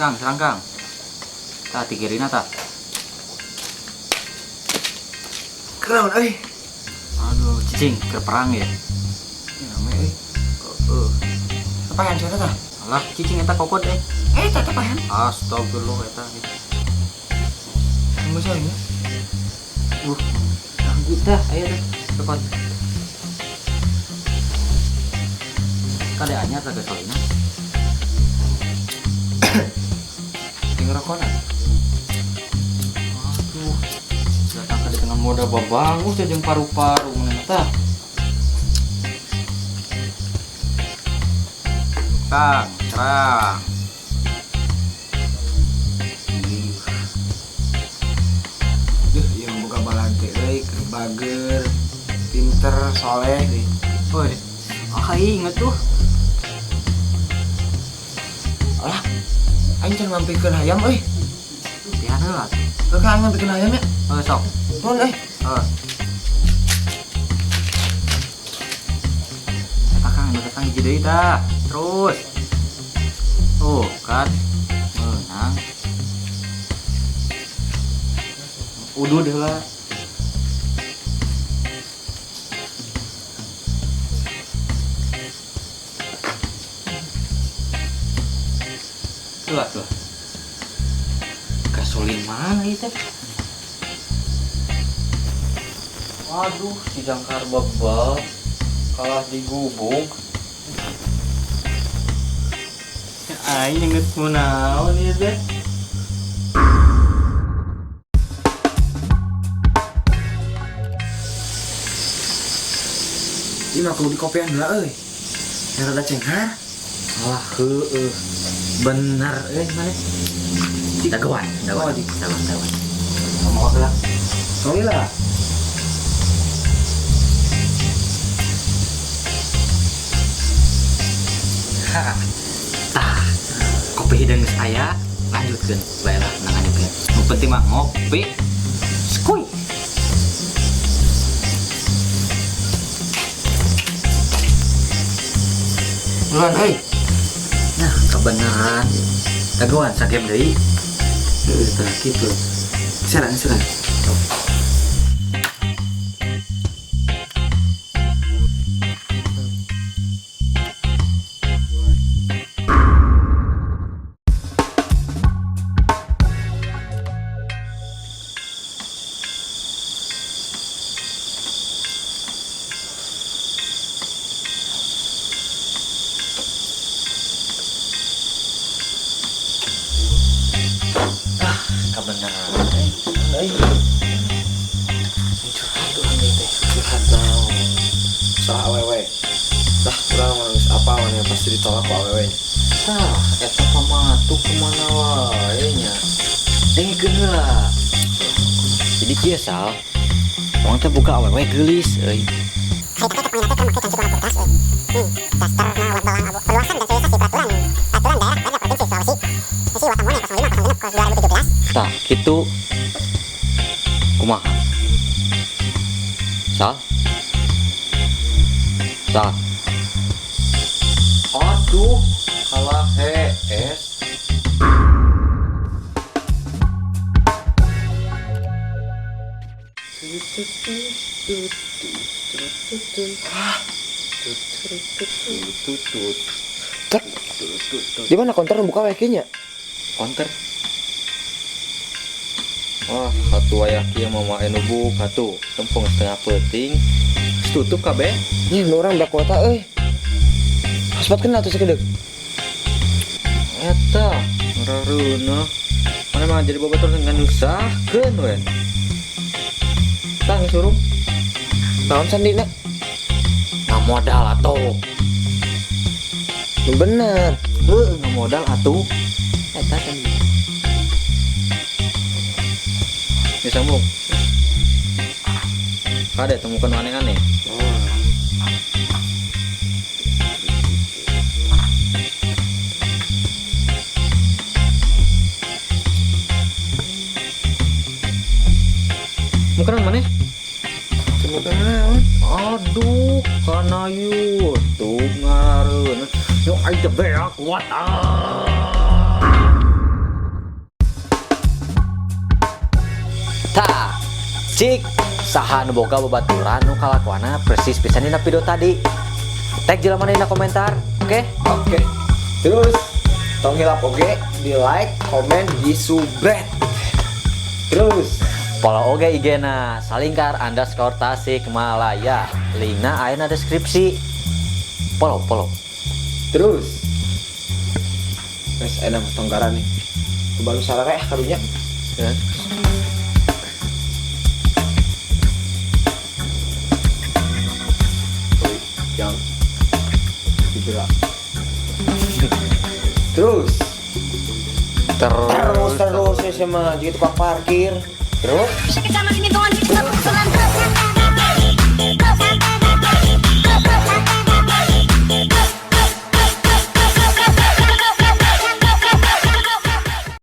Kang, serang, Kang. Tah, ti kirina tah. Keren euy. Aduh, cicing keur perang ya. Ini rame euy. Heeh. Tepahan sia tah. Alah, cicing eta kokot eh. Eh, tah tepahan. Astagfirullah eta. Tunggu saya ini. Ganggu tah, ayo teh. Cepat. Kade anyar tah gasolina. Tinggal rokokan. Aduh. Datang ka dengan modal babangus teh jeung paru-paru mun tah. Kang, serang. Duh, yang boga balad teh euy, keur bager, pinter, soleh deh. Woi, ah inget tuh. Alah, aing can mampirkeun hayam euy. Pian heula tuh. Heuh, aing mampirkeun hayam ya. Heuh, sok. Nuhun euy. Heuh. Eta Kang, nu datang hiji deui tah. Terus. Tuh, kan. Meunang. Udud heula. Tuh, tuh. Gasolin mana itu? Waduh, si jangkar bebel kalah digubuk. Aing inget kunaon ieu teh. Ieu mah kudu dikopian heula euy. Ya rada cenghar. Alah heueuh. Bener euy maneh. Dagoan, dagoan, Oh, di. dagoan, dagoan. Ngomong heula. Sorry lah. Ha. Tah, kopi hideung geus aya, lanjutkeun bae lah nanganikeun. Nu penting mah ngopi. Skuy. Duluan euy. Nah, kebenaran. Dagoan sagem deui. Heueuh tah kitu. Serang, serang. Kebenaran. Euy. Curhat tuh ambil teh. Curhat naon? Salah awewe. Lah, urang mah geus apal maneh pasti ditolak ku awewe. Tah, eta pamatuk kemana wae nya. Dengekeun heula. Jadi kieu Sal. Urang teh boga awewe geulis euy. Tah, kitu. Kumaha? Sal? Sal. Aduh, kalah hees. Ter, di mana konter buka wae nya? Konter. Wah, satu aya kieu mama anu buka tuh, tempong setengah peuting. Geus tutup kabeh. Nih, nu urang budak kota euy. Hotspot kena tuh sakedeuk. Eta, ngarareuneuh. Mana mah jadi bobotoh dengan nyusahkeun we. Tah geus hurung. Naon sandina? Ngamodal atuh. Nu bener. Heueuh, ngamodal atuh. Eta sandi. Ya sambung. Kade temukan aneh-aneh. Oh. Mukeran maneh? Temukan naon? Aduh, kana YouTube ngareun. Yo aing teh beak kuat. Ah. Tah, cik saha nu boga babaturan nu kalakuanna persis pisan dina video tadi. Tag jelema dina komentar, oke? Oke. Terus tong hilap oge di like, komen, di subscribe. Terus Follow oge IG-na salingkar_Tasikmalaya. Linkna aya na deskripsi. Follow, follow. Terus. Wes enak tonggaran nih. Baru sarare karunya. Ya. Oi, yang digerak. Terus Terus terus terus ya sama jadi tukang parkir. Terus Bisa kecamatan ini tuan.